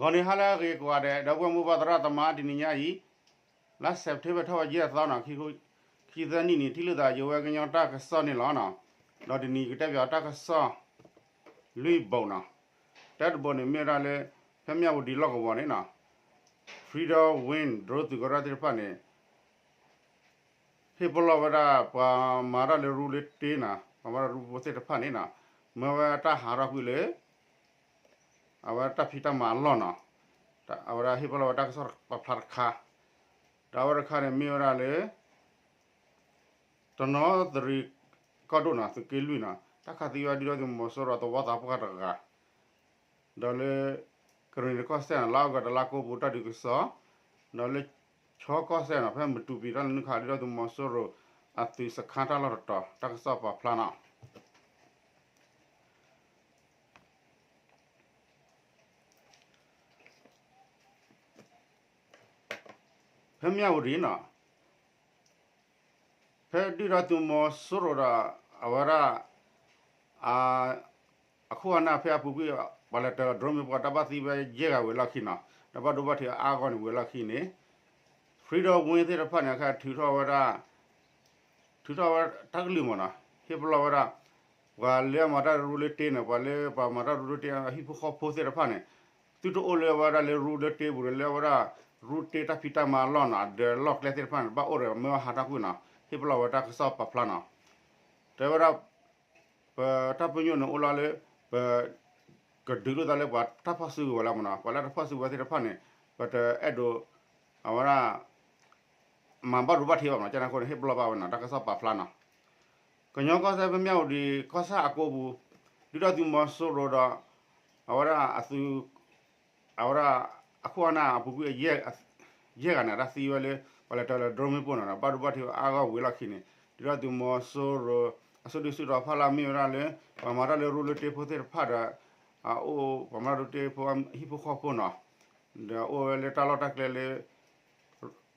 ဂီၤနံၤဟါလၢအဂ့ၤကိးဂၤဒဲး ဒီပုၢ်ဝဲၢ်မိၢ်ပၢ်သရၣ်သမါ တနံၤညါအံၤ လါစဲးပထ့ဘၢၣ် ထီၣ်ဝဲယဲၢ်သီနီၤ ခံဆံသၢနံၣ်န့ၣ် ထံၣ်လိာ်သးယဝဲကညီတၢ်ကစီၣ်န့ၣ်လီၤနီၤ. ဒီးတနံၤကတဲပၠးတၢ်ကစီၣ် လွံၢ်ဘိးနီၤ. တၢတဘိးန့ၣ်မ့ၢ်ဝဲဒၣ်လၢ ဖဲမၠၣ်ဝတံၤလီၢ်ကဝီၤန့ၣ်နီၤ Federal Wing drone သုးကရၢသ့ၣ်တဖၣ်န့ၣ် ဟ့ၣ်ပလီၢ်ဝဲဒၣ် ပှၤမၤတၢ်လၢရူလၢတ့နီၤ ပှၤမၤတၢ်ရူဖိသ့ၣ်တဖၣ်န့ၣ်နီၤ မၢဝဲတၢ်ဟးထီၣ်ကွံာ်လၢ အဝဲတၢ်ဖံးတၢ်မၤအလီၢ်နီၤ. အဝဲဒၣ်ဟ့ၣ်ပလီၢ်ဝဲတၢ်ကစီၣ်ပာ်ဖျါတခါ, ဒီးအဝဲတခါန့ၣ်မ့ၢ်ဝဲဒၣ်လၢ တနီသရံၣ်ကီၢ်ဒိၣ်နီၤ သုးက့လွံၢ်နီၤ တၢ်ခးသံဝဲဒုၣ်ဒါသုးမီၤစိရိၤသဝီသးပှၢ်တဂၤ ဒီးလၢ ကရ့ၣ်နံၤတၢ်ကီၢ်စဲၣ်နီၤ လါအီကူးတလါကိးပူၤတၢ်ဒုးကစီၣ်, ဒီးလၢ ခၠီကီၢ်စဲၣ်နီၤ ဖဲမတူၤပံၤတၢ်လၢနုာ်ခးဒုၣ်ဒါသုးမီၤစိရိၤ အသုးစခါတၢ်လီၢ်တတီၤ တၢ်ကစီၣ်ပာ်ဖျါနီၤ. ဖဲမၠၣ်ဝတံၤနီၤ ဖဲဒုၣ်ဒါသုးမီၤစိရိၤဒီး အဝဲဒၣ် အခိၣ်အနၢ်ဖဲအပူၤကွံာ် ပှၤလဲၤတၢၤ drone မ့ၣ်ပိၢ်တၢ်ဘၣ်သံဝဲယဲၢ်ဂၤဝံၤလီၢ်ခံနီၤ ဒီးဘၣ်ဒိဘၣ်ထံးအါအါဂီၢ်န့ၣ်ဝံၤလီၢ်ခံန့ၣ် Federal Wing သ့ၣ်တဖၣ်န့ၣ် အခါထုးထီၣ်ဝဲဒၣ် ထုးထီၣ်ဝဲတၢ်ကလုၢ်မ့ၢ်နီၤ ဟ့ၣ်ပလီၢ်ဝဲဒၣ် ပှၤလၢအမၤတၢ်ရူလၢတ့န့ၣ် ပှၤလၢပှၤမၤတၢ်ရူလၢတ့အဟံၣ်ဖိဃီဖိသ့ၣ်တဖၣ်န့ၣ် သုတအိၣ်လၢဝဲဒၣ်လၢရူလၢတ့ပူၤဒီး လၢဝဲဒၣ်ရူတ့တၢ်ဖံးတၢ်မၤအလီၢ်နီၤ ဒီးလီၢ်ကျဲသ့ၣ်တဖၣ်န့ၣ် ဘၣ်အိၣ်ဒီးမၢဝဲဟးထီၣ်ကွံာ်နီၤ ဟ့ၣ်ပလီၢ်ဝဲတၢ်ကစီၣ်ပာ်ဖျါနီၤ တဲဝဲဒၣ် ပတၢ်ပညိၣ်န့ၣ်အိၣ်လီၤလၢ ပ ကဒုးလိာ်သးလၢပှၤတၢ်ဖီၣ်စုကဝဲၤလီၤမ့ၢ်နီၤ ပှၤလၢတဖီၣ်စုကဝဲၤသ့ၣ်တဖၣ်န့ၣ် ပတအဲၣ်ဒိး အဝဲဒၣ် မၤဘၣ်ဒိဘၣ်ထံးဘၣ်မ့ၢ်နီၤ ကန့ၣ်အဃိန့ၣ် ဟ့ၣ်ပလီၢ်ဘၣ်ဝဲနီၤ တၢ်ကစီၣ်ပာ်ဖျါနီၤ ကညီကီၢ်စဲၣ်ဖဲမၠၣ်ဝတံၤကီၢ်ဆၣ်အကိးပူၤ ဒုၣ်ဒါသုးမီၤစိရိၤဒီး အဝဲဒၣ်အသုး အဝဲဒၣ် အခိၣ်အနၢ်အပူၤကွံာ် ယဲၢ်ဂၤန့ၣ် တၢ်သံဝဲလၢ ပှၤလဲၤတၢၤလၢ drone မ့ၣ်ပိၢ်နီၤ ဘၣ်ဒိဘၣ်ထံးအါဂီၢ်ဝံၤလီၢ်ခံန့ၣ် ဒုၣ်ဒါသုးမီၤစိရိၤ အစုဒုၣ်စုတီၤဖီလာ်မ့ၢ်ဝဲဒၣ်လၢ ပှၤမၤတၢ်လၢရူလၢတ့ဖိသ့ၣ်တဖၣ်ဒီး အအိၣ် ပှၤမၤတၢ်ရူတ့ဖိဟံၣ်ဖိဃီဖိနီၤ ဒီးအိၣ်ဝဲလၢတၢ်လီၢ်တၢ်ကျဲလၢ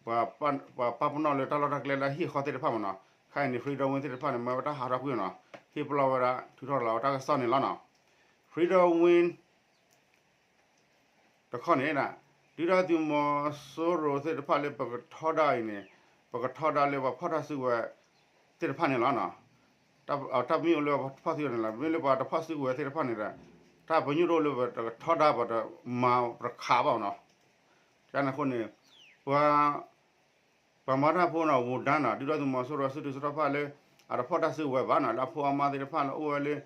ပှၤပာ်ပနီၣ်လၢတၢ်လီၢ်တၢ်ကျဲလၢအဟံၣ်အဃီသ့ၣ်တဖၣ်မ့ၢ်နီၤ ခဲအံၤန့ၣ် Federal Wing သ့ၣ်တဖၣ်န့ၣ် မၢဝဲတၢ်ဟးထီၣ်ကွံာ်နီၤ ဟ့ၣ်ပလီၢ်ဝဲဒၣ် ထုးထီၣ်လီၤဝဲတၢ်ကစီၣ်န့ၣ်လီၤနီၤ Federal Wing တခီန့ၣ် ဒုၣ်ဒါသုးမီၤစိရိၤသ့ၣ်တဖၣ်လၢပကထီဒါအံၤန့ၣ် ပကထီဒါလၢပှၤဖီၣ်တၢ်စုကဝဲၤသ့ၣ်တဖၣ်န့ၣ်လီၤနီၤ တၢ်ပမ့ၢ်အိၣ်လၢပှၤဖီၣ်စုကဝဲၤန့ၣ်လီၤ မ့ၢ်လၢပှၤတဖီၣ်စုကဝဲၤသ့ၣ်တဖၣ်န့ၣ်ဒီး တၢ်ပညိၣ်တအိၣ်လၢပတကထီဒါပတမၤပတခးဘၣ်နီၤ ကန့ၣ်အဃိန့ၣ် ပှၤ ပှၤမၤတၢ်ဖိနီၤ ဝူဒၣ်နီၤ ဒုၣ်ဒါသုးမီၤစိရိၤစုဒုၣ်စုတီၤဖီလာ်လၢ အတဖီၣ်တၢ်စုကဝဲၤဘၣ်နီၤ လၢအဖိအမါသ့ၣ်တဖၣ်လၢအိၣ်ဝဲလၢ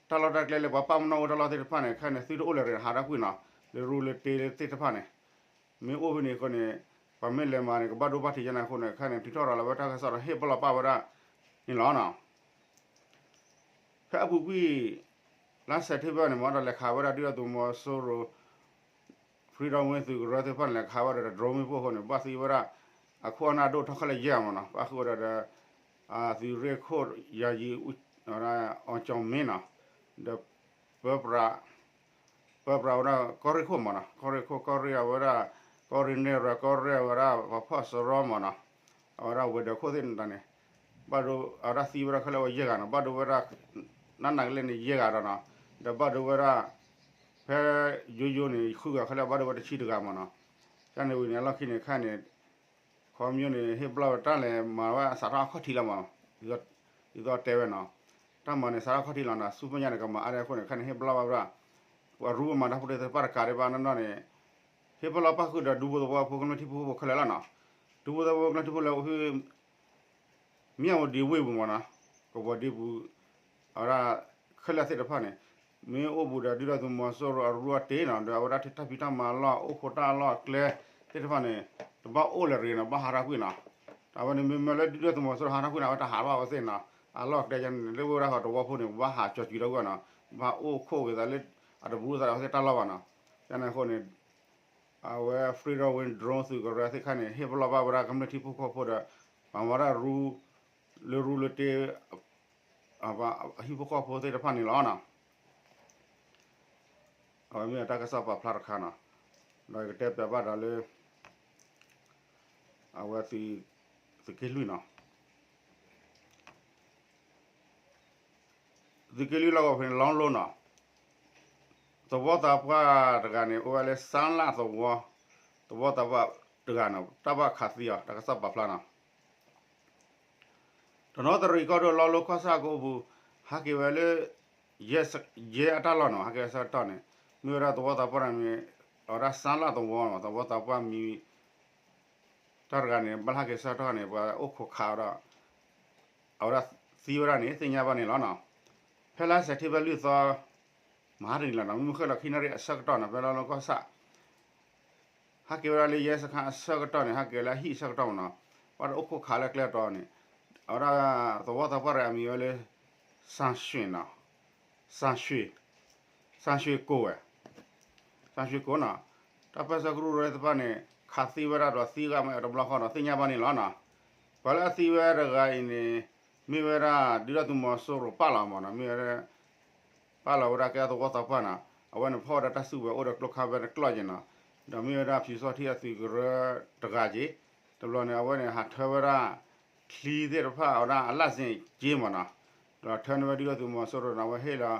တၢ်လီၢ်တၢ်ကျဲလၢပှၤပာ်ပနီၣ်ဝဲတၢ်လီၢ်သ့ၣ်တဖၣ်န့ၣ် ခဲအံၤန့ၣ် သုတအိၣ်လၢၤရ့ဟးထီၣ်ကွံာ်နီၤ လၢရူလၢတ့သ့ၣ်တဖၣ်န့ၣ် မ့ၢ်အိၣ်ဖဲန့ၣ်အဃိန့ၣ် ပှၤမ့ၢ်လဲၤမၤန့ၣ် ကဘၣ်ဒိဘၣ်ထံးယဲန့ၣ်အဃိန့ၣ် ခဲအံၤန့ၣ် ထုးထီၣ်ရၤလီၤဝဲတၢ်ကစီၣ်ဒီးဟ့ၣ်ပလီၢ်ပာ်ဝဲဒၣ်န့ၣ်လီၤနီၤ ဖဲအပူၤကွံာ် လါစဲးပထ့ဘၢၣ်န့ၣ် မ့ၢ်ဒီးလဲၤခးဝဲဒၣ်ဒုၣ်ဒါသုးမီၤစိရိၤ Federal Wing သုးကရၢသ့ၣ်တဖၣ်န့ၣ် လဲၤခးဝဲဒၣ်ဒီး drone မ့ၣ်ပိၢ်အဃိန့ၣ် ဘၣ်သံဝဲဒၣ် အခိၣ်အနၢ်ဒိၣ်ထီၣ်ခဲလၢာ်ယဲၢ်ဂၤမ့ၢ်နီၤ ဘၣ်ဃုာ်ဝဲဒၣ်ဒီး သုးရ့ၣ်ခိၣ်ယာယီ အီကၠီၣ်မ့ၢ်နီၤ ဒီး ပၢပြး ပၢပြးဝဲဒၣ်ကီၢ်ရ့ၣ်ခိၣ်မ့ၢ်နီၤ ကီၢ်ရ့ၣ်ခိၣ်ကီၢ်ရ့ၣ်အဝဲဒၣ် ကီၢ်ရ့ၣ်နဲၣ်ရွဲၣ်ကီၢ်ရ့ၣ်အဝဲဒၣ် ပှၤဖီၣ်စရီမ့ၢ်နီၤ အဝဲဒၣ်ဝဲၤဒၢးခိၣ်သ့ၣ်န့ၣ်တၢ်န့ၣ် ဘၣ်ဒိ အဝဲဒၣ်သံဝဲဒၣ်ခဲလၢာ်ဝဲယဲၢ်ဂၤနီၤ ဘၣ်ဒိဝဲဒၣ် နးနးကလဲာ်န့ၣ်ယဲၢ်ဂၤဒီးနီၤ ဒီးဘၣ်ဒိဝဲဒၣ် ဖဲယိယိန့ၣ် ဃုဂၤခဲလၢာ် ဘၣ်ဒိဝဲတဆံတဂၤမ့ၢ်နီၤ ကန့ၣ်ဝံၤန့ၣ် အလီၢ်ခံန့ၣ် ခဲအံၤန့ၣ် ခီမညိန့ၣ် ဟ့ၣ်ပလီၢ်ဝဲတၢ်လဲၤမၤဝဲအစးထီၣ်အခီၣ်ထံးလီၤမ့ၢ်နီၤ ဒ်သိးတဲဝဲနီၤ တၢ်မၤန့ၣ် စးထီၣ်အခီၣ်ထံးလီၤနီၤ ဆူမဲာ်ညါန့ၣ် ကမၤအါဒဲးအဃိန့ၣ် ခဲအံၤန့ၣ် ဟ့ၣ်ပလီၢ်ဝဲဒၣ် အရူအမၤတၢ်ဖိတၢ်သ့ၣ်တဖၣ်တကးဒံးဘၣ်နီၢ်နီၢ်န့ၣ် ဟ့ၣ်ပလီၢ်ပၣ်ဃုာ်ဒီးဒူဖိသဝီဖိကမျၢၢ်ထံဖိကီၢ်ဖိခဲလၢာ်လီၤနီၤ ဒူဖိသဝီဖိကမျၢၢ်ထံဖိလၢအိၣ်ဖဲ မၠၣ်ဝတံၤဝ့ၢ်ပူၤမ့ၢ်နီၤ ကဝီၤဒ့ပူၤ အဝဲဒၣ် ခဲလၢာ်သ့ၣ်တဖၣ်န့ၣ် မ့ၢ်အိၣ်ဘူးဒီးဒုၣ်ဒါသုးမီၤစိရိၤအရူအတ့ၢ်နီၤ ဒီးအဝဲဒၣ်ထံးတၢ်ဖံးတၢ်မၤလီၢ် အိၣ်ခိးတၢ်လီၢ်အကျဲသ့ၣ်တဖၣ်န့ၣ် တဘၣ်အိၣ်လၢၤရ့ၤနီၤ ဘၣ်ဟးထီၣ်ကွံာ်နီၤ အဝဲန့ၣ်မ့မ့ၢ်လၢဒုၣ်ဒါသုးမီၤစိရိၤဟးထီၣ်ကွံာ်န့ၣ် အဝဲတဟးဘၣ်ဝဲသ့ၣ်နီၤ အလီၢ်အကျဲန့ၣ် လၢဝဲဒၣ်ဟီၣ်တဝီဖိန့ၣ် ဘၣ်ဟးကၠီၤကွံာ်ထီၣ်ကွံာ်နီၤ ဘၣ်အိၣ်ခိးက့ၤသးလၢ အတဘူးသးဒီးဝဲသ့ၣ်တၢ်လီၢ်ဘၣ်နီၤ ကန့ၣ်အဃိန့ၣ် အဝဲ Federal Wing drone သုးကရၢသ့ၣ်တဖၣ်န့ၣ် ဟ့ၣ်ပလီၢ်ဘၣ်ဝဲဒၣ်ကမျၢၢ်ထံဖိကီၢ်ဖိဒီး ပှၤမၤတၢ်ရူ လၢရူလၢတ့ ဟံၣ်ဖိဃီဖိသ့ၣ်တဖၣ်န့ၣ်လီၤနီၤ အဝဲမ့ၢ်တၢ်ကစီၣ်ပာ်ဖျါတခါနီၤ ဒီးယကတဲပၠးဘၣ်ဒီးလၢ အဝဲ သုးက့လွံၢ်နီၤ သုးက့လွံၢ်လီၢ်ကဝီၤဖဲန့ၣ် လီလိနီၤ သဝီသးပှၢ်တဂၤန့ၣ် အိၣ်ဝဲလၢစၢလၣ်သဝီ, သဝီသးပှၢ်တဂၤန့ၣ် တၢ်ဘၣ်ခးသံအီၤ တၢ်ကစီၣ်ပာ်ဖျါနီၤ. တနီသရံၣ်ကီၢ်ဒိၣ်လီလိကီၢ်ဆၣ်ကိးပူၤ ဟဲက့ၤဝဲလၢ ယဲၢ်အတၢ်လီၢ်နီၤ, ဟဲက့ၤဝဲဆၢကတီၢ်န့ၣ် မ့ၢ်ဝဲဒၣ်သဝီသးပှၢ်န့ၣ်မ့ၢ် အဝဲဒၣ်စၢလၣ်သဝီနီၤ, သဝီသးပှၢ်မံၤ တၢ်တဂၤန့ၣ် ဘၣ်ဟဲက့ၤဆၢကတီၢ်န့ၣ် ပှၤအိၣ်ခိးခးဝဲဒီး အဝဲဒၣ်သံဝဲဒၣ်န့ၣ် သ့ၣ်ညါဘၣ်န့ၣ်လီၤနီၤ. ဖဲလါစဲးပထ့ဘၢၣ်လွံၢ်သီ မဟါတနံၤလီၤနီၤ, မုၢ်မုၢ်ဃ့ၢ်လီၤခံနၣ်ရံၣ်အဆၢကတီၢ်နီၤ, ဖဲလီလိကီၢ်ဆၣ် ဟဲက့ၤဝဲဒၣ်လၢယဲၢ်စခါအဆၢကတီၢ်န့ၣ် ဟဲက့ၤလၢအဟံၣ်အဆၢကတီၢ်မ့ၢ်နီၤ, ဘၣ်တအိၣ်ခိးခးလၢကျဲတီၤန့ၣ် အဝဲဒၣ်သဝီသးပှၢ်တဂၤအမံၤဝဲလၢ စၣ်ရွှ့ၣ်နီၤ, စၣ်ရွှ့ၣ်, စၣ်ရွှ့ၣ်ကိၣ်ဝဲ စၣ်ရွှ့ၣ်ကိၣ်နီၤ, တၢ်ပၢၢ်ဆၢကရူၢ်ကရၢသ့ၣ်တဖၣ်န့ၣ် ခးသံဝဲဒၣ်ဒီးသံဂၤမးတဘျီဃီဒီး သ့ၣ်ညါဘၣ်န့ၣ်လီၤနီၤ. ပှၤလၢအသံဝဲတဂၤအံၤန့ၣ် မ့ၢ်ဝဲဒၣ်ဒုၣ်ဒါသုးမီၤစိရိၤပာ်လီၤမ့ၢ်နီၤ, မ့ၢ်ဝဲ ပာ်လီၤဝဲဒၣ်ကဲသဝီသးပှၢ်နီၤ, အဝဲန့ၣ်ဖီၣ်ဝဲဒၣ်တၢ်စုကဝဲၤအိၣ်ဒီးကျိခါဖဲန့ၣ်ကျီၢ်က့ၤနီၤ, ဒီးမ့ၢ်ဝဲဒၣ်ဖံးစီထံအသုးကရၢတဂၤက့ၤ, တဘျီန့ၣ် အဝဲန့ၣ်ဟးထၢဝဲဒၣ် ချံသ့ၣ်တဖၣ် အဝဲဒၣ်အလၢ်စ့ၣ်က့ၤမ့ၢ်နီၤ, ဒီးထၢန့ၢ်ဝဲဒုၣ်ဒါသုးမီၤစိရိၤဒီး အဝဲဟ့ၣ်လီၤ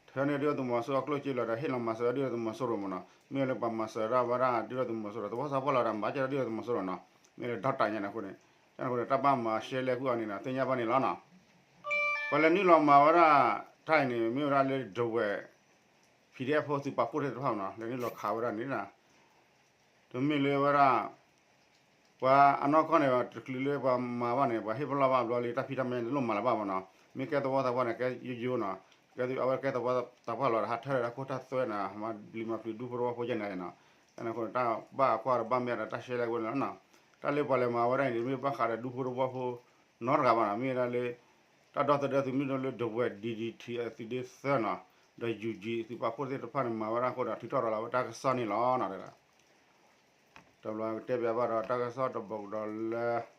ထၢန့ၢ်ဒုၣ်ဒါသုးမီၤစိရိၤအကျိၣ်စ့လီၤဒီး ဟ့ၣ်လီၤမၤစၢၤဝဲဒုၣ်ဒါသုးမီၤစိရိၤမ့ၢ်နီၤ, မ့ၢ်လၢပှၤမၤစၢၤဒၣ်ဝဲဒၣ်ဒုၣ်ဒါသုးမီၤစိရိၤ သဝီသးပှၢ်လီၤဒီး မၤစၢၤဒၣ်ဒုၣ်ဒါသုးမီၤစိရိၤနီၤ, မ့ၢ်လၢဒီတၢ်ညါန့ၣ်အဃိန့ၣ်, န့ၣ်အဃိန့ၣ် တၢ်ဘၣ်မၤရှဲလဲၣ်ကွံာ်အီၤန့ၣ်ဒီး သ့ၣ်ညါဘၣ်န့ၣ်လီၤနီၤ. ပှၤလဲၤနုာ်လီၤမၤဝဲဒၣ်တၢ်အံၤန့ၣ် မ့ၢ်ဝဲဒၣ်လၢဒဝဲၢ် PDF ဖိသုးပာ်ဖှိၣ်သ့ၣ်တဖၣ်နီၤ လဲၤနုာ်လီၤခးဝဲဒၣ်န့ၣ် တမ့ၢ်လၢဝဲဒၣ် ပှၤအနီၢ်ကီၢ်န့ၣ် တချုးလၢပှၤမၤဘၣ်န့ၣ် ပှၤဟ့ၣ်ပလီၢ်ဘၣ်ဘျီလံ တၢ်ဖံးတၢ်မၤလိၣ်မၤလၢၤဘၣ်မ့ၢ်နီၤ, မ့ၢ်ကဲသဝီသးပှၢ်န့ၣ် ကဲယိယိနီၤ, ကဲသုအဝဲကဲသဝီသးပှၢ်လီၤဒီး ဟးထၢဒီးတၢ်ခိတၢ်သွဲန့ၣ် မၤဘျံးမၤဖျိးဒူဖိတဝီဖိယဲၢ်န့ၣ်နီၤ, အဃိန့ၣ် တၢ်ဘၣ်အကွၢ်ဒီးဘၣ်မ့ၢ်ဒီးတၢ်ရှဲလဲၣ်ကွံာ်န့ၣ်လီၤနီၤ, တၢ်လၢပှၤလဲၤမၤဝဲဒၣ်အံၤန့ၣ် မ့ၢ်ဘၣ်ဃးဒီးဒူဖိတဝီဖိ နီတဂၤဘၣ်နီၤ, မ့ၢ်ဝဲဒၣ်လၢ တၢ်ဒီသဒၢသုးမုၢ်ဒိၣ်လၢဒဝဲၢ် DDT အသုးဒ့သၢနီၤ, ဒီး ယူၣ်ကၠံ သုးပာ်ဖှိၣ်သ့ၣ်တဖၣ်န့ၣ် မၤဝဲဒၣ်အဃိဒီး ထုးထီၣ်ရၤလီၤဝဲတၢ်ကစီၣ်န့ၣ်လီၤ. တဘျီကတဲပၠးဘၣ်ဒီးတၢ်ကစီၣ်တဘီကဒီးလၢ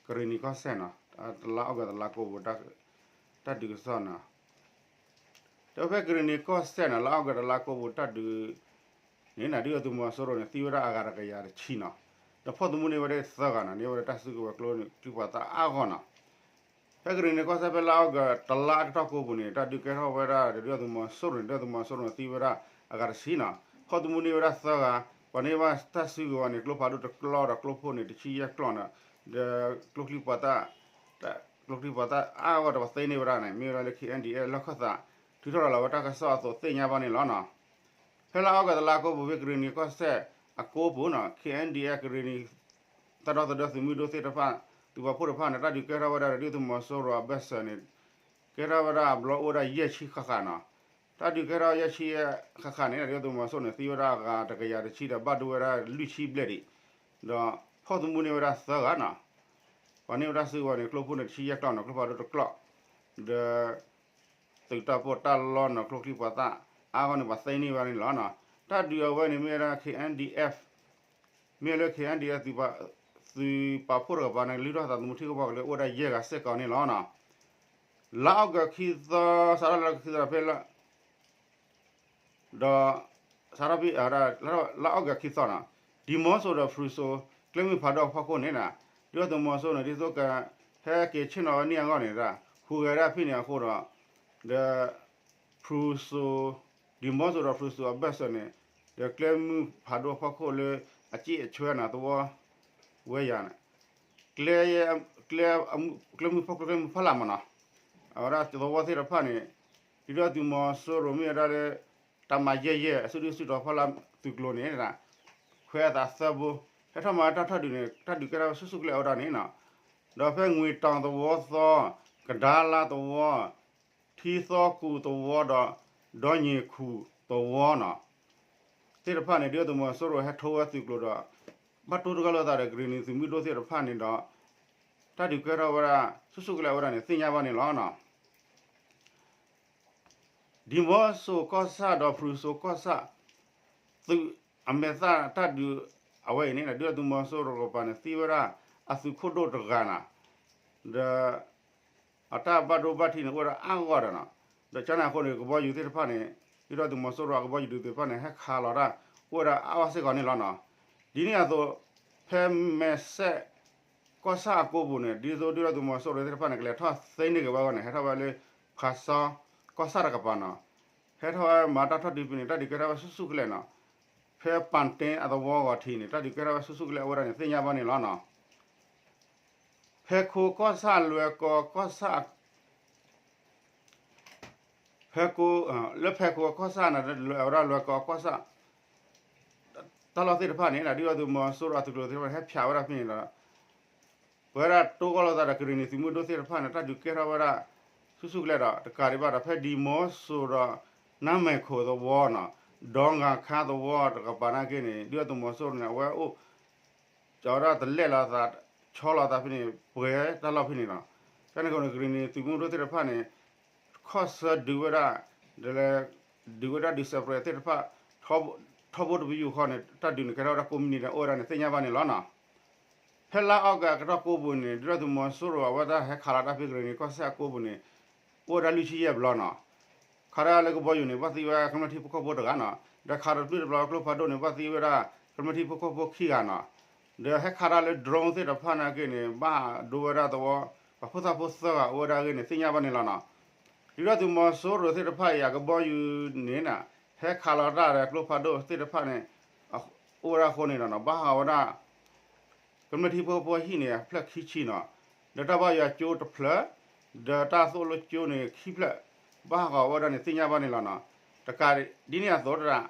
ကရ့ၣ်နံၤကီၢ်စဲၣ်နီၤ, တလါအီကူးတလါကိးပူၤ တၢ်ဒုးကစီၣ်နီၤ, တဲဖဲကရ့ၣ်နံၤကီၢ်စဲၣ်နီၤ လါအီကူးတလါကိးပူၤတၢ်ဒုး န့ၣ်နၤ ဒုၣ်ဒါသုးမီၤစိရိၤန့ၣ် သံဝဲဒၣ်အဂၤတကယၤတဆံနီၤ, ဒီးဖီၣ်သမူန့ၢ်ဝဲဒၣ်သၢဂၤနီၤ, န့ၢ်ဝဲဒၣ်တၢ်စုကဝဲၤကျိန့ၣ် ကျိဖးသးအါဂီၢ်နီၤ, ဖဲကရ့ၣ်နံၤကီၢ်စဲၣ်ဖဲလါအီကူးတလါအကတီၢ်ကိးပူၤန့ၣ် တၢ်ဒုးကဲထီၣ်ဝဲဒၣ်ဒီးဒုၣ်ဒါသုးမီၤစိရိၤန့ၣ် ဒုၣ်ဒါသုးမီၤစိရိၤန့ၣ်သံဝဲဒၣ်အဂၤတဆံနီၤ, ဖီၣ်သမူန့ၢ်ဝဲဒၣ်သၢဂၤ, ပှၤန့ၢ်ဘၣ်တၢ်စုကဝဲၤန့ၣ် ကျိဖးဒိၣ်တကျီဒီးကျိဖိန့ၣ် တဆံယဲၢ်ကျီနီၤ, ဒီးကျိချံပှၤသၣ် ကျိချံပှၤသၣ်အါဂီၢ်ဒီးပှၤသ့န့ၢ်ဝဲဒၣ်န့ၣ် မ့ၢ်ဝဲဒၣ်လၢ KNDF လီၢ်ခၢၣ်သး ထုးထီၣ်ရၤလီၤဝဲတၢ်ကစီၣ်အသိးသ့ၣ်ညါဘၣ်န့ၣ်လီၤနီၤ. ဖဲလါအီကူးတလါကိးပူၤ ဖဲကရ့ၣ်နံၤကီၢ်စဲၣ်အကိးပူၤနီၤ KNDF ကရ့ၣ်နံၤ တၢ်ဒီသဒၢသုးမုၢ်ဒိၣ်သ့ၣ်တဖၣ် သုးပာ်ဖှိၣ်တဖၣ်န့ၣ် တၢ်ဒုးကဲထီၣ်ဝဲဒၣ်ဒီးဒုၣ်ဒါသုးမီၤစိရိၤအဘၢၣ်စၢၤန့ၣ် ကဲထီၣ်ဝဲဒၣ်အဘျီအိၣ်ဝဲဒၣ်ယဲၢ်ဆံဃၣ်ဃၣ်နီၤ. တၢ်ဒုးကဲထီၣ်ယဲၢ်ဆံဃၣ်ဃၣ်န့ၣ် ဒုၣ်ဒါသုးမီၤစိရိၤန့ၣ် သံဝဲဒၣ်အဂၤတကယၤတဆံဒီးဘၣ်ဒိဝဲဒၣ်လွံၢ်ဆံဘျဲၣ်ဒံး, ဒီးဖီၣ်သမူန့ၢ်ဝဲဒၣ်သၢဂၤနီၤ. ပှၤန့ၢ်ဝဲဒၣ်စုကဝဲၤန့ၣ် ကျိဖိန့ၣ်တဆံယဲၢ်ကျီနီၤ ကျိဖးဒိၣ်တကျီ, ဒီး သုးတၢ်ပီးတၢ်လီနီၤ ကျိချံပှၤသၣ် အါဂီၢ်န့ၣ် ပှၤသ့န့ၢ်ဝဲန့ၣ်လီၤနီၤ. တၢ်ဒုးအဝဲန့ၣ်မ့ၢ်ဝဲဒၣ် KNDF မ့ၢ်လၢ KNDF သုးပာ်ဖှိၣ်တကပၤန့ၣ် လုၢ်ထီၣ်သးသမူထံကပီၤကလၢအိၣ်ဝဲဒၣ်ယဲၢ်ဂၤစ့ၢ်ကီးန့ၣ်လီၤနီၤ. လါအီကူးခံသီ စးထီၣ်လၢခံသီဖဲလၢ ဒီး စးထီၣ်ဖဲ လါအီကူးခံသီနီၤ ဒံၣ်မီစိၤဒီးဖရူစိၤ ကျဲမုၢ်ဖးဒိၣ်အဖီခိၣ်န့ၣ် ဒုၣ်ဒါသုးမီၤစိရိၤန့ၣ် ဒ်သိးက ဟဲက့ၤဆ့ၣ်နီၤဝဲန့ၢ်အဂီၢ်န့ၣ် ဟူးဂဲၤဒၣ်ဖဲန့ၣ်အဃိဒီး ဒီး ဖရူစိၤ ဒံၣ်မီစိၤဒီးဖရူစိၤအဘၢၣ်စၢၤန့ၣ် ဒီးကျဲမုၢ်ဖးဒိၣ်အဖီခိၣ်လၢ အစ့ၣ်အဆွဲနီၤ သဝီ ဝဲယၤန့ၣ် ကျဲ ကျဲမုၢ်ဖီခိၣ်ကျဲမုၢ်ဖီလာ်မးနီၤ အဝဲဒၣ်သဝီသ့ၣ်တဖၣ်န့ၣ် ဒုၣ်ဒါသုးမီၤစိရိၤမ့ၢ်ဝဲဒၣ်လၢ တၢ်မၤယဲၢ်ယဲၢ် အစုဒုၣ်စုတီၤဖီလာ်သုးကျိၤန့ၣ် ခွဲးအသးသၢဘိ ဟဲထီၣ်မၤတၢ်ထီၣ်ဒုးန့ၣ် တၢ်ဒုးကဲထီၣ်ဝဲဆူၣ်ဆူၣ်ကလဲာ်ဝဲဒၣ်န့ၣ်နီၤ ဒီးဖဲငွေတောင်သဝီသီ ကဒါလါသဝီ ထံသီကူၣ်သဝီဒီး ဒေါ်ညေခူသဝီနီၤ သ့ၣ်တဖၣ်န့ၣ် ဒုၣ်ဒါသုးမီၤစိရိၤဟဲထီၣ်ဝဲသုးကျိၤဒီး ဘၣ်တိၢ်တဂၢ်လိာ်သးဒီး ကရ့ၣ်နံၤသုးမုၢ်ဒိၣ်သ့ၣ်တဖၣ်န့ၣ်ဒီး တၢ်ဒုးကဲထီၣ်ဝဲဒၣ် ဆူၣ်ဆူၣ်ကလဲာ်ဝဲဒၣ်န့ၣ် သ့ၣ်ညါဘၣ်န့ၣ်လီၤနီၤ. ဒံၣ်မီစိၤကီၢ်ဆၣ်ဒီးဖရူစိၤကီၢ်ဆၣ် သုးအမဲာ်သၣ်တၢ်ဒုးအဝဲအံၤန့ၣ် ဒုၣ်ဒါသုးမီၤစိရိၤတကပၤန့ၣ် သံဝဲဒၣ်အသုးခိၣ်ဒိၣ်တဂၤနီၤ ဒီး အတၢ်ဘၣ်ဒိဘၣ်ထံးန့ၣ် အိၣ်ဝဲဒၣ်အါဂီၢ်ဒီးနီၤ ဒီးကန့ၣ်အဃိန့ၣ် ကဘီယူၤသ့ၣ်တဖၣ်န့ၣ် ဒုၣ်ဒါသုးမီၤစိရိၤအကဘီယူၤဒုးသ့ၣ်တဖၣ်န့ၣ် ဟဲခးလီၤတၢ် အိၣ်ဝဲဒၣ်အါဂီၢ်စ့ၢ်ကီးန့ၣ်လီၤနီၤ. ဒ်န့ၣ်အသိး ဖဲမဲာ်စဲး ကီၢ်ဆၣ်အကိးပူၤန့ၣ် ဒ်သိးဒုၣ်ဒါသုးမီၤစိရိၤသ့ၣ်တဖၣ်န့ၣ် ကလဲၤထီၣ်သ့န့ၢ်က့ၤဝဲအဂီၢ်န့ၣ် ဟဲထီၣ်ဝဲလၢ ဖးစီ ကီၢ်ဆၣ်တကပၤနီၤ ဟဲထီၣ်ဝဲမၤတၢ်ထီၣ်ဒုးဖဲန့ၣ် တၢ်ဒုးကဲထီၣ်ဝဲဆူၣ်ဆူၣ်ကလဲာ်နီၤ, ဖဲပၣ်တ့အသဝီဂီၤထံးန့ၣ် တၢ်ဒုးကဲထီၣ်ဝဲဆူၣ်ဆူၣ်ကလဲာ်အိၣ်ဝဲဒၣ်န့ၣ် သ့ၣ်ညါဘၣ်န့ၣ်လီၤနီၤ. ဖဲခိကီၢ်ဆၣ်လွဲၢ်ကီၢ်ကီၢ်ဆၣ် ဖဲခိ, လၢဖဲခိကီၢ်ဆၣ်န့ၣ် ဝဲဒၣ်လွဲၢ်ကီၢ်ကီၢ်ဆၣ် တၢ်လီၢ်သ့ၣ်တဖၣ်န့ၣ် ဒုၣ်ဒါသုးမီၤစိရိၤအသုးကျိၤသ့ၣ်တဖၣ်န့ၣ် ဟဲဖၠးဝဲဒၣ်ဖဲန့ၣ်ဒီး ပဝဲဒၣ်တိကီၢ်လိာ်သးဒီးကရ့ၣ်နံၤသုးမုၢ်ဒိၣ်သ့ၣ်တဖၣ်န့ၣ် တၢ်ဒုးကဲထီၣ်ဝဲဒၣ် ဆူၣ်ဆူၣ်ကလဲာ်ဒီး တကးဒံးဘၣ်ဒီး ဖဲဒံမီၤစိရိၤဒီး နါမဲာ်ခိၣ်သဝီနီၤ, ဒီဂၤခါသဝီတကပၤနာ်က့န့ၣ် ဒုၣ်ဒါသုးမီၤစိရိၤန့ၣ် အဝဲအိၣ် ကီဝဲဒၣ်တလဲၣ်လီၤသး ဆီလီၤသးဖဲန့ၣ် ပှဲၤတၢ်လီၢ်ဖဲန့ၣ်လီၤ. ဖဲန့ၣ်အဃိန့ၣ် ကရ့ၣ်နံၤသုးမုၢ်ဒိၣ်သ့ၣ်တဖၣ်န့ၣ် ခီၣ်ဆၢဒုးဝဲဒၣ် ဒီးလဲၤ ဒုးဝဲဒၣ်ဒုးစဲးပြဲးသ့ၣ်တဖၣ် ထီဘိတပယူာ်ဃီန့ၣ် တၢ်ဒုးန့ၣ်ကဲထီၣ်ဝဲဒၣ်ကိးမုၢ်နံၤဒဲး အိၣ်ဝဲဒၣ်န့ၣ် သ့ၣ်ညါဘၣ်န့ၣ်လီၤနီၤ. ဖဲလါအီကူးအကတီၢ်ကိးပူၤန့ၣ် ဒုၣ်ဒါသုးမီၤစိရိၤအဝဲဒၣ်ဟဲခးလီၤတၢ်ဖဲကရ့ၣ်နံၤကီၢ်စဲၣ်အကိးပူၤန့ၣ် အိၣ်ဝဲဒၣ်လွံၢ်ဆံယဲၢ်ဘျီနီၤ. ခးဒၣ်လၢကဘီယူၤန့ၣ် ဘၣ်သံဝဲကမျၢၢ်ထံဖိကီၢ်ဖိတဂၤနီၤ, ဒီးခးတပျုၢ်တပျီၤကျိဖးဒိၣ်န့ၣ် ဘၣ်သံဝဲဒၣ်ကမျၢၢ်ထံဖိကီၢ်ဖိခံဂၤနီၤ, ဒီးဟဲခးဒၣ်လၢ drone သ့ၣ်တဖၣ်နာ်က့န့ၣ် ဘၣ်ဒိဝဲဒၣ်သဝီ ပှၤဖိသၣ်ဖိသၢဂၤအိၣ်ဝဲဒၣ်အဂ့ၢ်န့ၣ် သ့ၣ်ညါဘၣ်န့ၣ်လီၤနီၤ. ဒုၣ်ဒါသုးမီၤစိရိၤသ့ၣ်တဖၣ်အံၤ အကဘီယူၤန့ၣ် ဟဲခးလီၤတၢ်ဒီးကျိဖးဒိၣ်သ့ၣ်တဖၣ်န့ၣ် အိၣ်ဝဲဒၣ်အဃိန့ၣ်ဒီး ဘၣ်ဟးဂီၤဝဲဒၣ် ကမျၢၢ်ထံဖိကီၢ်ဖိဟံၣ်န့ၣ် အဖျၢၣ်ခံဆံနီၤ, ဒီးတၢ်ဘါယွၤကၠိတဖျၢၣ်, ဒီးတၢ်သိၣ်လိကၠိန့ၣ်ခံဖျၢၣ်, ဘၣ်ဟးဂီၤဝဲဒၣ်န့ၣ် သ့ၣ်ညါဘၣ်န့ၣ်လီၤနီၤ. တကးဒ်န့ၣ်အသိးတဒၣ်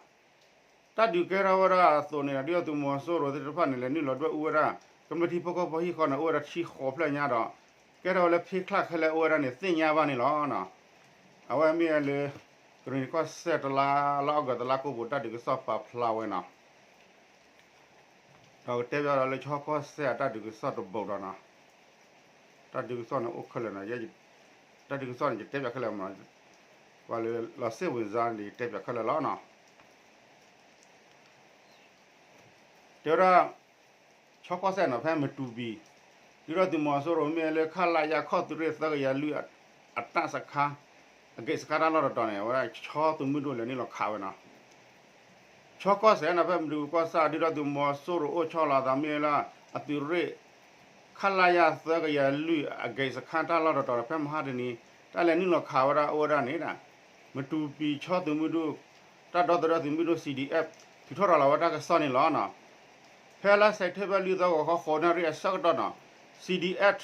တၢ်ဒုးကဲထီၣ်ဝဲဒၣ်အသိးန့ၣ်ဒီး ဒုၣ်ဒါသုးမီၤစိရိၤသ့ၣ်တဖၣ်န့ၣ် လဲၤနုာ်လီၤဒွဲၣ်အူဝဲဒၣ် ကမျၢၢ်ထံဖိကီၢ်ဖိဟံၣ်ဃီန့ၣ် အိၣ်ဝဲဒၣ်ဆံဃိးဖျၢၣ်ညါဒီး ကဲထီၣ်ဝဲလၢဖ့ချၣ်ခဲလၢာ်အိၣ်ဝဲဒၣ်န့ၣ် သ့ၣ်ညါဘၣ်န့ၣ်လီၤနီၤ. အဝဲမ့ၢ်ဝဲလၢ ကရ့ၣ်နံၤကီၢ်စဲၣ်တလါ လါအီကူးတလါကိးပူၤ တၢ်ဒုးကစီၣ်ပာ်ဖျါဝဲနီၤ. ဒီးကတဲဘၣ်ဒီးလၢဆီကီၢ်စဲၣ်အတၢ်ဒုးကစီၣ်တဘိးဒီးနီၤ, တၢ်ဒုးကစီၣ်န့ၣ်အိၣ်ခဲလၢာ်နီၤ, တၢ်ဒုးကစီၣ်န့ၣ် ယတဲဘၣ်ခဲလၢာ်မး, ပှၤလၢလီၤစ့ၣ်ဝံၤစါန့ၣ် ယတဲဘၣ်ခဲလၢာ်လီၤနီၤ. တဲဝဲဒၣ် ဆီကီၢ်စဲၣ်နီၤ ဖဲမတူၤပံၤ ဒုၣ်ဒါသုးမီၤစိရိၤမ့ၢ်လၢ ခလရ ခီၣ်သုးရ့ၣ်သၢကယၤလွံၢ် အတၢ်စခါ အ gate စခါတၢ်လီၢ်တတီၤန့ၣ် အဝဲဒၣ်ဆီသုးမုၢ်ဒိၣ်လဲၤနုာ်လီၤခးဝဲနီၤ. ဆီကီၢ်စဲၣ်နီၤ ဖဲမတူၤပံၤကီၢ်ဆၣ် ဒုၣ်ဒါသုးမီၤစိရိၤအိၣ်ဆီလီၤအသးမ့ၢ်ဝဲလၢ အသုးရ့ၣ် ခလရ သၢကယၤလွံၢ် အ gate စခါတၢ်လီၢ်တတီၤ ဖဲမဟါတနံၤ တၢ်လဲၤနုာ်လီၤခးဝဲဒၣ်အိၣ်ဝဲဒၣ်န့ၣ် မတူၤပံၤဆီသုးမုၢ်ဒိၣ် တၢ်ဒီသဒၢသုးမုၢ်ဒိၣ် C D F ထုးထီၣ်ရၤလီၤဝဲတၢ်ကစီၣ်န့ၣ်လီၤနီၤ. ဖဲလါစဲးပထ့ဘၢၣ်လွံၢ်သီဂီၤခီ ဃိးနၣ်ရံၣ်အဆၢကတီၢ်နီၤ C D F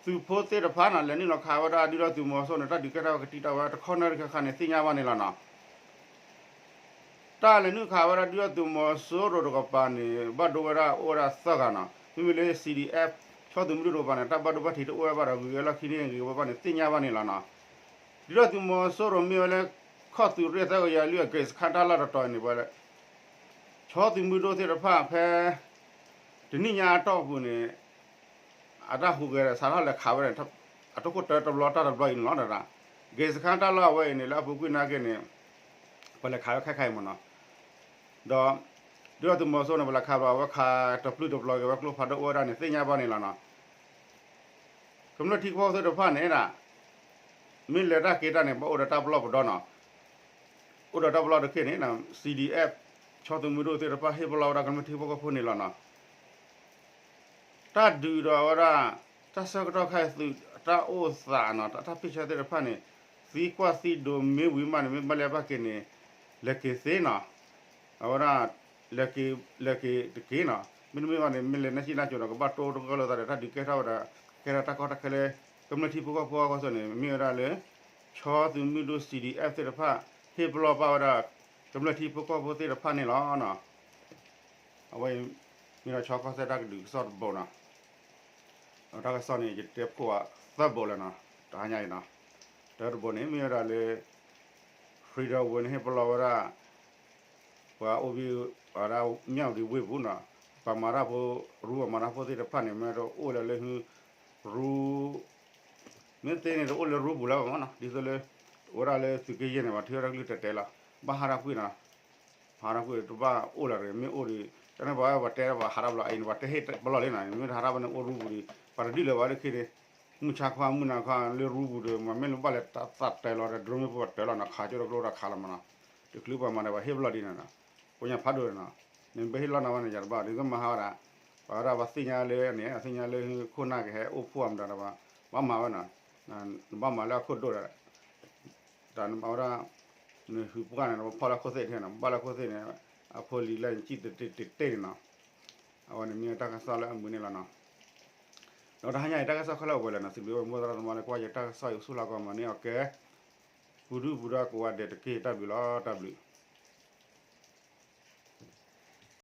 သုးဖိသ့ၣ်တဖၣ်နီၤ လဲၤနုာ်လီၤခးဝဲဒၣ်ဒုၣ်ဒါသုးမီၤစိရိၤန့ၣ် တၢ်ဒုးကဲထီၣ်ဝဲကတံာ်တာ်ဝဲတခီနၣ်ရံၣ်ခါခါန့ၣ် သ့ၣ်ညါဘၣ်န့ၣ်လီၤနီၤ. တၢ်လဲၤနုာ်ခးဝဲဒၣ်ဒုၣ်ဒါသုးမီၤစိရိၤတကပၤန့ၣ် ဘၣ်ဒိဝဲဒၣ်အိၣ်ဝဲဒၣ်သၢဂၤနီၤ. မ့မ့ၢ်လၢ C D F ဆီသုးမုၢ်ဒိၣ်တကပၤန့ၣ် တၢ်ဘၣ်ဒိဘၣ်ထံးတအိၣ်ဝဲဘၣ်ဒီး ဂုၤဝဲလီၢ်ခံန့ၣ်ဂ့ၤဝဲဘၣ်န့ၣ် သ့ၣ်ညါဘၣ်န့ၣ်လီၤနီၤ. ဒုၣ်ဒါသုးမီၤစိရိၤမ့ၢ်ဝဲလၢ ခီၣ်သုးရ့ၣ်သၢကယၤလွံၢ်အ gate စခါတၢ်လီၢ်တတီၤန့ၣ် ပှၤလၢ ဆီသုးမုၢ်ဒိၣ်သ့ၣ်တဖၣ်ဖဲ တနံၣ်ညါအတီၢ်ပူၤန့ၣ် အတၢ်ဟူးဂဲၤဒီးစးထီၣ်လဲၤခးဝဲန့ၣ် အတခိၣ်တၢတဘျီတၢ်တဘျီအံၤန့ၣ်လီၤ. ဂ့ၤစခါတၢ်လီၢ်အဝဲအံၤန့ၣ် လၢအပူၤကွံာ်နာ်က့န့ၣ် ပှၤလဲၤခးဝဲခဲခါအံၤမ့ၢ်နီၤ. ဒီး ဒုၣ်ဒါသုးမီၤစိရိၤန့ၣ် ပှၤလဲၤခးဘျီ အဝဲခးတပျုၢ်တပျီၤက့ၤဝဲကျိဖးဒိၣ်အိၣ်ဝဲဒၣ်န့ၣ် သ့ၣ်ညါဘၣ်န့ၣ်လီၤနီၤ. ကမျၢၢ်ထံဖိကီၢ်ဖိသ့ၣ်တဖၣ်န့ၣ်ဒၣ် မ့ၢ်လဲၤတၢ်က့ၤတၢ်န့ၣ် ဘၣ်အိၣ်ဒီးတၢ်ပလီၢ်ပဒီနီၤ. အိၣ်ဒီးတၢ်ပလီၢ်တခီန့ၣ် C D F ဆီသုးမုၢ်ဒိၣ်သ့ၣ်တဖၣ်ဟ့ၣ်ပလီၢ်ဝဲဒၣ်ကမျၢၢ်ထံဖိကီၢ်ဖိန့ၣ်လီၤနီၤ. တၢ်ဒုးဒီးဝဲဒၣ် တၢ်ဆၢကတီၢ်ခါအံၤသုးတၢ်အိၣ်သးနီၤ တၢ်ဖ့ၣ်ဆၢသ့ၣ်တဖၣ်န့ၣ် သံကွၢ်သံဒိးမ့ၢ်ဝံၤမးန့ၣ် မ့ၢ်ဘၣ်လဲၤဘၣ်က့ၤန့ၣ် လဲၤက့ၤသ့နီၤ. အဝဲဒၣ် လဲၤက့ၤ လဲၤက့ၤတက့ၢ်နီၤ. မ့တမ့ၢ်ဘၣ်န့ၣ် မ့ၢ်လဲၤနၢ်စံၣ်နၢ်စိၤဒီး ကဘၣ်တိတကၢၢ်လိာ်သးဒီး တၢ်ဒုးကဲထီၣ်ဝဲဒီး ကဲထီၣ်တၢ်ကီတၢ်ခဲလၢ ကမျၢၢ်ထံဖိကီၢ်ဖိအဂီၢ်န့ၣ် မ့ၢ်ဝဲဒၣ်လၢ ဆီသုးမုၢ်ဒိၣ် C D F သ့ၣ်တဖၣ် ဟ့ၣ်ပလီၢ်ပာ်ဝဲဒၣ် ကမျၢၢ်ထံဖိကီၢ်ဖိသ့ၣ်တဖၣ်န့ၣ်လီၤနီၤ. အဝဲအံၤ မ့ၢ်ဒၣ်ဆီကီၢ်စဲၣ်တၢ်ကဒုးကစီၣ်တဘိနီၤ. ဒီးတၢ်ကစီၣ်န့ၣ် ယတဲဖှိၣ်သၢဘိလၢနီၤ တဟါညါအံၤနီၤ. တၢတဘိန့ၣ် မ့ၢ်ဝဲဒၣ်လၢ Freedom Win န့ၣ် ဟ့ၣ်ပလီၢ်ဝဲဒၣ် ပှၤအိၣ်ဘၣ်ဝဲဒၣ် မြဝတီ ဝ့ၢ်ပူၤနီၤ, ပှၤမၤတၢ်ဖိ ရူပှၤမၤတၢ်ဖိသ့ၣ်တဖၣ်န့ၣ် မ့ၢ်တအိၣ်လၢလၢ ရူ မ့ၢ်သ့န့ၣ် တအိၣ်လၢရူပူၤလၢၤဘၣ်မ့ၢ်နီၤ, ဒ်သိးလၢ အိၣ်ဝဲဒၣ်လၢသုးက့ယဲၢ်န့ၣ် ပှၤထုးထီၣ်တၢ်ကလုၢ်တဲာ်တဲာ်လီၤ, ဘၣ်ဟးထီၣ်ကွံာ်နီၤ, ဟးထီၣ်ကွံာ်တဘၣ်အိၣ်လၢၤတဂ့ၤ, မ့ၢ်အိၣ်ဒီး တၢ်န့ၣ်ပှၤဝဲပှၤတဲပှၤဟးထီၣ်ဘျီအံၤန့ၣ် ပှၤတဲဟ့ၣ်ပလီၢ်လံနီၤ, မ့ၢ်တဟးထီၣ်ဘၣ်န့ၣ် အိၣ်ရူပူၤဒီး ပှၤတဒုးလၢၤဘၣ်လၢခံန့ၣ်, မုၢ်ဆါခီ မုၢ်နၤခီ လၢရူပူၤဒီး မ့ၢ်လၢဘၣ်လဲၤတၢ်သးတဲာ်လီၤဒီး drone မ့ၢ်ပှၤတဲာ်လီၤနီၤ, ခးကၠိတကျိတၢ်ခးလီၤမ့ၢ်နီၤ, တချုးပှၤမၤဒီးပှၤဟ့ၣ်ပလီၢ်ဒ်န့ၣ်နီၤ, ပှၤညါဖးဒိၣ်န့ၣ်နီၤ, နမ့ၢ်ဟ့ၣ်လီၢ်နၤဝဲန့ၣ် ယၤတဘၣ် ဒ်သိးမၤဟးဝဲဒၣ်, ပှၤဝဲဒၣ်ပှၤသ့ၣ်ညါလၢန့ၣ် သ့ၣ်ညါလၢခိၣ်နၢ်ကဟဲအိၣ်ဖှိၣ်အမတၤဒီး ဘၣ်မၤဝဲနီၤ, နဘၣ်မၤလၢအခိၣ်ဒိၣ်ဒီး တၢ်နမၤဝဲဒၣ် နဟုးပှၢ်န့ၣ် နဖီၣ်လၢခိၣ်သ့ၣ်ထဲနီၤ, ဘၣ်လၢခိၣ်သ့ၣ်န့ၣ် အဖိလံၤလၢနစံၣ်တတ့ၢ်န့ၣ်နီၤ. အဝဲန့ၣ်မ့ၢ်တၢ်ကစီၣ်လၢအမုာ်န့ၣ်လီၤနီၤ. ဒီးတဟါညါအံၤ တၢ်ကစီၣ်ခဲလၢာ်အိၣ်ဝဲလၢနီၤ, သုးဘျုးအိၣ်မိၢ်သရၣ်သမါလၢကွၢ်ယတၢ်ကစီၣ်အံၤ အိၣ်ဆူၣ်လီၤကီးမၤန့ၢ်အီၤကဲ ပူၤဒုၣ်ပူၤဒါကိးဂၤဒဲးတက့ၢ်. တၢ်ဘျုးလီၤ, တၢ်ဘျုး.